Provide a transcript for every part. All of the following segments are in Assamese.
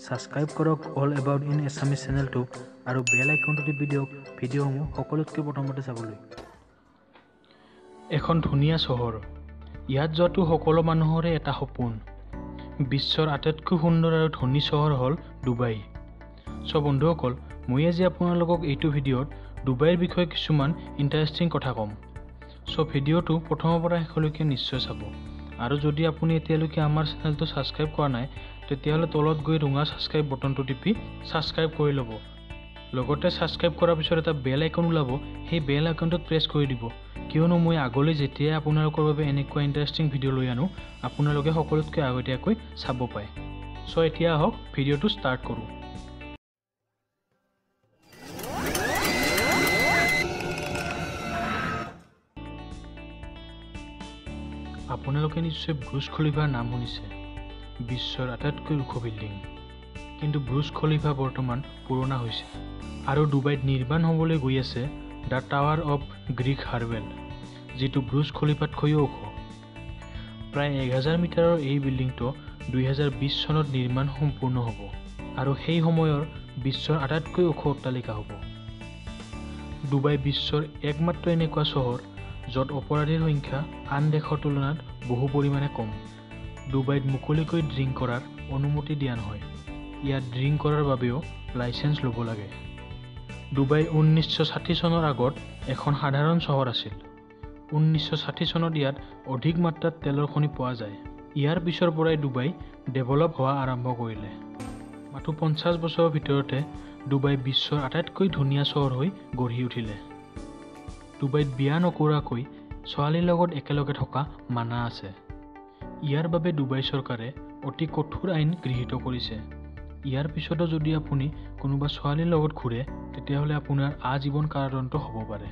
ছাবস্ক্ৰাইব কৰক অল এবাউট ইন এছামিজ চেনেলটো আৰু বেল আইকনটো টিপি দিয়ক ভিডিঅ'সমূহ সকলোতকৈ প্ৰথমতে চাবলৈ। এখন ধুনীয়া চহৰ, ইয়াত যোৱাটো সকলো মানুহৰে এটা সপোন। বিশ্বৰ আটাইতকৈ সুন্দৰ আৰু ধনী চহৰ হ'ল ডুবাই। চ' বন্ধুসকল, মই আজি আপোনালোকক এইটো ভিডিঅ'ত ডুবাইৰ বিষয়ে কিছুমান ইণ্টাৰেষ্টিং কথা ক'ম। চ' ভিডিঅ'টো প্ৰথমৰ পৰা শেষলৈকে নিশ্চয় চাব। আৰু যদি আপুনি এতিয়ালৈকে আমাৰ চেনেলটো ছাবস্ক্ৰাইব কৰা নাই, তেতিয়াহ'লে তলত গৈ ৰঙা ছাবস্ক্ৰাইব বটনটো টিপি ছাবস্ক্ৰাইব কৰি ল'ব। লগতে ছাবস্ক্ৰাইব কৰাৰ পিছত এটা বেল আইকন ওলাব, সেই বেল আইকনটোত প্ৰেছ কৰি দিব। কিয়নো মই আগলৈ যেতিয়াই আপোনালোকৰ বাবে এনেকুৱা ইণ্টাৰেষ্টিং ভিডিঅ' লৈ আনো, আপোনালোকে সকলোতকৈ আগতীয়াকৈ চাব পায়। চ' এতিয়া আহক ভিডিঅ'টো ষ্টাৰ্ট কৰোঁ। আপোনালোকে নিশ্চয় ব্ৰুজ খলিফাৰ নাম শুনিছে, বিশ্বৰ আটাইতকৈ ওখ বিল্ডিং। কিন্তু ব্ৰুজ খলিফা বৰ্তমান পুৰণা হৈছে আৰু ডুবাইত নিৰ্মাণ হ'বলৈ গৈ আছে the tower of Greek Harwell, যিটো ব্ৰুজ খলিফাতকৈও ওখ। প্ৰায় 1000 মিটাৰৰ এই বিল্ডিংটো 2020 চনত নিৰ্মাণ সম্পূৰ্ণ হ'ব আৰু সেই সময়ৰ বিশ্বৰ আটাইতকৈ ওখ অট্টালিকা হ'ব। ডুবাই বিশ্বৰ একমাত্ৰ এনেকুৱা চহৰ য'ত অপৰাধীৰ সংখ্যা আন দেশৰ তুলনাত বহু পৰিমাণে কম। ডুবাইত মুকলিকৈ ড্ৰিংক কৰাৰ অনুমতি দিয়া নহয়। ইয়াত ড্ৰিংক কৰাৰ বাবেও লাইচেন্স ল'ব লাগে। ডুবাই 1960 চনৰ আগত এখন সাধাৰণ চহৰ আছিল। 1960 চনত ইয়াত অধিক মাত্ৰাত তেলৰ খনি পোৱা যায়। ইয়াৰ পিছৰ পৰাই ডুবাই ডেভেলপ হোৱা আৰম্ভ কৰিলে। মাথো 50 বছৰৰ ভিতৰতে ডুবাই বিশ্বৰ আটাইতকৈ ধুনীয়া চহৰ হৈ গঢ়ি উঠিলে। ডুবাইত বিয়া নকৰাকৈ ছোৱালীৰ লগত একেলগে থকা মানা আছে। ইয়াৰ বাবে ডুবাই চৰকাৰে অতি কঠোৰ আইন গৃহীত কৰিছে। ইয়াৰ পিছতো যদি আপুনি কোনোবা ছোৱালীৰ লগত ঘূৰে, তেতিয়াহ'লে আপোনাৰ আজীৱন কাৰাদণ্ড হ'ব পাৰে।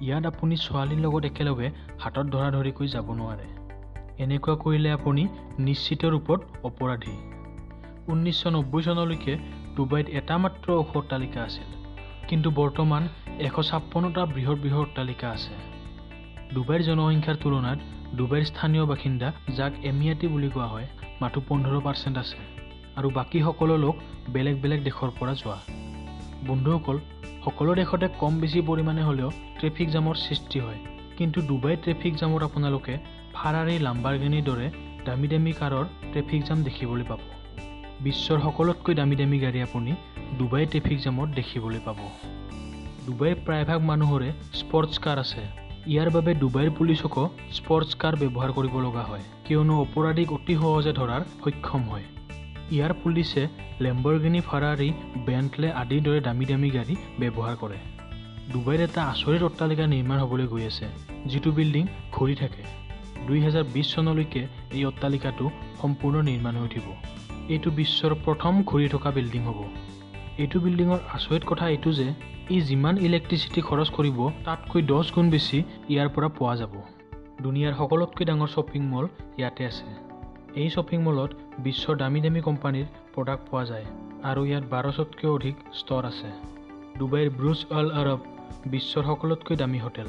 ইয়াত আপুনি ছোৱালীৰ লগত একেলগে হাতত ধৰা ধৰিকৈ যাব নোৱাৰে। এনেকুৱা কৰিলে আপুনি নিশ্চিত ৰূপত অপৰাধী। 1990 চনলৈকে ডুবাইত এটা মাত্ৰ ওখ অট্টালিকা আছিল, কিন্তু বৰ্তমান 156টা বৃহৎ বৃহৎ অট্টালিকা আছে। ডুবাইৰ জনসংখ্যাৰ তুলনাত ডুবাইৰ স্থানীয় বাসিন্দা, যাক এমিয়াটি বুলি কোৱা হয়, মাথো 15% আছে আৰু বাকী সকলো লোক বেলেগ বেলেগ দেশৰ পৰা যোৱা। বন্ধুসকল, সকলো দেশতে কম বেছি পৰিমাণে হ'লেও ট্ৰেফিক জামৰ সৃষ্টি হয়, কিন্তু ডুবাই ট্ৰেফিক জামত আপোনালোকে ফাৰাৰী, লাম্বাৰগিনিৰ দৰে দামী দামী কাৰৰ ট্ৰেফিক জাম দেখিবলৈ পাব। বিশ্বৰ সকলোতকৈ দামী দামী গাড়ী আপুনি ডুবাই ট্ৰেফিক জামত দেখিবলৈ পাব। ডুবাইৰ প্ৰায়ভাগ মানুহৰে স্পৰ্টছ কাৰ আছে। ইয়াৰ বাবে ডুবাইৰ পুলিচকো স্পৰ্টছ কাৰ ব্যৱহাৰ কৰিব লগা হয়, কিয়নো অপৰাধীক অতি সহজে ধৰাৰ সক্ষম হয়। ইয়াৰ পুলিচে লেম্বৰগিনি, ফাৰাৰী, বেণ্টলে আদিৰ দৰে দামী দামী গাড়ী ব্যৱহাৰ কৰে। ডুবাইত এটা আচৰিত অট্টালিকা নিৰ্মাণ হ'বলৈ গৈ আছে, যিটো বিল্ডিং ঘূৰি থাকে। 2020 চনলৈকে এই অট্টালিকাটো সম্পূৰ্ণ নিৰ্মাণ হৈ উঠিব। এইটো বিশ্বৰ প্ৰথম ঘূৰি থকা বিল্ডিং হ'ব। এইটো বিল্ডিঙৰ আচৰিত কথা এইটো যে ই যিমান ইলেক্ট্ৰিচিটি খৰচ কৰিব, তাতকৈ 10 গুণ বেছি ইয়াৰ পৰা পোৱা যাব। দুনিয়াৰ সকলোতকৈ ডাঙৰ শ্বপিং মল ইয়াতে আছে। এই শ্বপিং মলত বিশ্বৰ দামী দামী কোম্পানীৰ প্ৰডাক্ট পোৱা যায় আৰু ইয়াত 1200তকৈও অধিক ষ্ট'ৰ আছে। ডুবাইৰ ব্ৰুজ আল আৰব বিশ্বৰ সকলোতকৈ দামী হোটেল।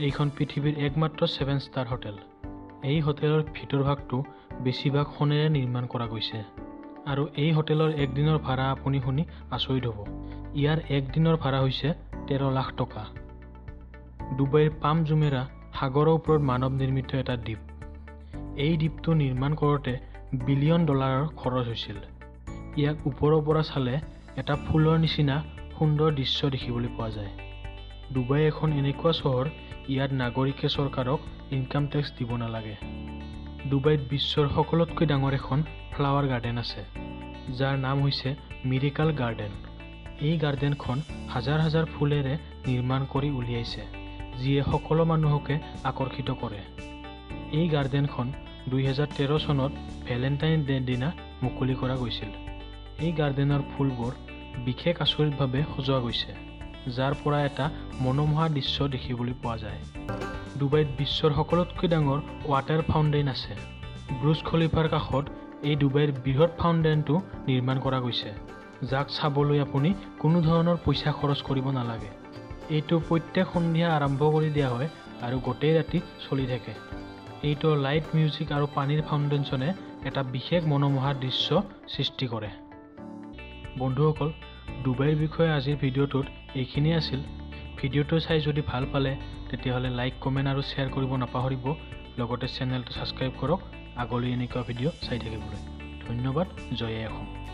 এইখন পৃথিৱীৰ একমাত্ৰ 7 ষ্টাৰ হোটেল। এই হোটেলৰ ভিতৰভাগটো বেছিভাগ সোণেৰে নিৰ্মাণ কৰা গৈছে আৰু এই হোটেলৰ একদিনৰ ভাড়া আপুনি শুনি আচৰিত হ'ব। ইয়াৰ একদিনৰ ভাড়া হৈছে 13 লাখ টকা। ডুবাইৰ পাম জুমেৰা সাগৰৰ ওপৰত মানৱ নিৰ্মিত এটা দ্বীপ। এই দ্বীপটো নিৰ্মাণ কৰোঁতে বিলিয়ন ডলাৰৰ খৰচ হৈছিল। ইয়াক ওপৰৰ পৰা চালে এটা ফুলৰ নিচিনা সুন্দৰ দৃশ্য দেখিবলৈ পোৱা যায়। ডুবাই এখন এনেকুৱা চহৰ, ইয়াত নাগৰিকে চৰকাৰক ইনকাম টেক্স দিব নালাগে। ডুবাইত বিশ্বৰ সকলোতকৈ ডাঙৰ এখন ফ্লাৱাৰ গাৰ্ডেন আছে, যাৰ নাম হৈছে মিৰেকাল গাৰ্ডেন। এই গাৰ্ডেনখন হাজাৰ হাজাৰ ফুলেৰে নিৰ্মাণ কৰি উলিয়াইছে, যিয়ে সকলো মানুহকে আকৰ্ষিত কৰে। এই গাৰ্ডেনখন 2013 চনত ভেলেণ্টাইন ডেৰ দিনা মুকলি কৰা গৈছিল। এই গাৰ্ডেনৰ ফুলবোৰ বিশেষ আচৰিতভাৱে সজোৱা গৈছে, যাৰ পৰা এটা মনোমোহা দৃশ্য দেখিবলৈ পোৱা যায়। ডুবাইত বিশ্বৰ সকলোতকৈ ডাঙৰ ৱাটাৰ ফাউণ্টেইন আছে। ব্ৰুজ খলিফাৰ কাষত এই ডুবাইৰ বৃহৎ ফাউণ্টেইনটো নিৰ্মাণ কৰা গৈছে, যাক চাবলৈ আপুনি কোনো ধৰণৰ পইচা খৰচ কৰিব নালাগে। এইটো প্ৰত্যেক সন্ধিয়া আৰম্ভ কৰি দিয়া হয় আৰু গোটেই ৰাতি চলি থাকে। এইটো লাইট মিউজিক আৰু পানীৰ ফাউণ্ডেশ্যনে এটা বিশেষ মনোমোহা দৃশ্য সৃষ্টি কৰে। বন্ধুসকল, ডুবাইৰ বিষয়ে আজিৰ ভিডিঅ'টোত এইখিনিয়ে আছিল। ভিডিঅ'টো চাই যদি ভাল পালে, তেতিয়াহ'লে লাইক, কমেণ্ট আৰু শ্বেয়াৰ কৰিব নাপাহৰিব। লগতে চেনেলটো ছাবস্ক্ৰাইব কৰক আগলৈ এনেকুৱা ভিডিঅ' চাই থাকিবলৈ। ধন্যবাদ। জয় আই অসম।